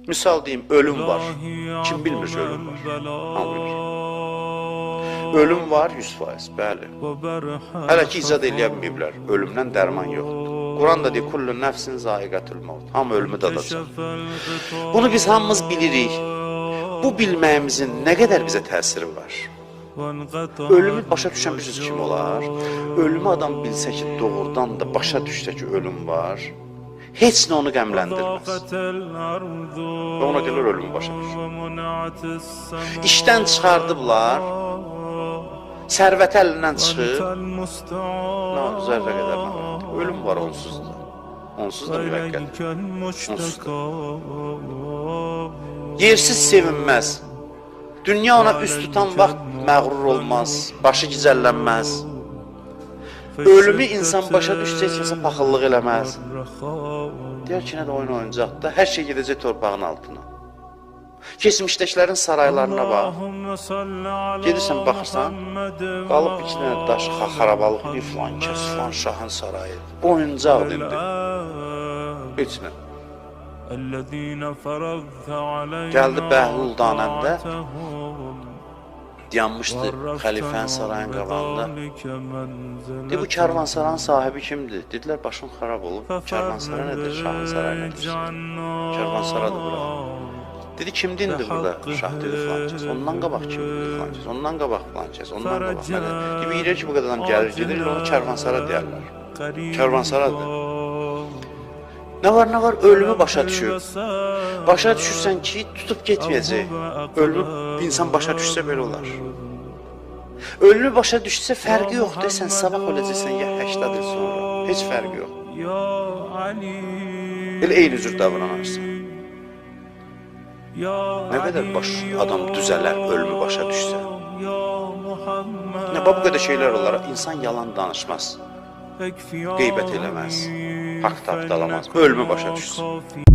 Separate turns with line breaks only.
Misal deyim, ölüm var. Kim bilmir ki, ölüm var? Hamı bilir. Ölüm var 100%, bəli. Hələ ki icad eləyə bilməyiblər. Ölümdən dərman yoxdur. Quran da deyir, kullu nəfsin zaiqətül maut. Hamı ölümü dadacaq. Bunu biz hamımız bilirik. Bu bilməyimizin nə qədər bizə təsiri var? Ölümü başa düşən bilirsiniz kim olar? Ölümü adam bilsə ki, doğrudan da başa düşsə ki, ölüm var, heç nə onu qəmləndirməz. Və ona deyirlər, ölümü başa düşür. İşdən çıxardıblar, sərvəti əlindən çıxıb, nə oldu, zərrə qədər narahat. Ölüm var onsuz da. Onsuz da müvəqqəti. Onsuz da. Yersiz sevinməz. Dünya ona üst tutan vaxt məğrur olmaz, başı gicəllənməz. Ölümü insan başa düşsə heç kəsə paxıllıq eləməz. Deyər ki, nə də oyun oyuncaqdır, hər şey gedəcək torpağın altına. Keçmişdəkilərin saraylarına bax. Gedirsən, baxırsan, qalıb iki dənə daş, xarabalıq, bir filan kəs, filan şahın sarayı. Oyuncaqdır indi. Heç nə. Gəldi Bəhlul danəndə, dayanmışdı xəlifənin sarayın qabağında. Dedi, bu karvansaranın sahibi kimdir? Dedilər, başın xarab olub. Karvansara nədir? Şahın sarayı nədir? Karvansaradır bura. Dedi, kimdir indi burada? Şah dedi, filan kəs. Ondan qabaq kimdir filan kəs? Ondan qabaq filan kəs. Ondan qabaq nədir? Dedi, bilir ki, bu qədər adam gəlir, gedir, ona karvansara deyərlər. Karvansaradır. Nə var, nə var? Ölümü başa düşür. Başa düşürsən ki, tutub getməyəcək. Ölümü insan başa düşsə belə olar. Ölümü başa düşsə fərqi yoxdur. Sən sabah öləcəksən ya 80 il sonra. Heç fərqi yox. Elə eyni cür davranarsan. Nə qədər baş adam düzələr ölümü başa düşsə. Nə, bu qədər şeylər olar. İnsan yalan danışmaz. Qeybət eləməz. Haqq tapdalamaz. Ölümü başa düşsün.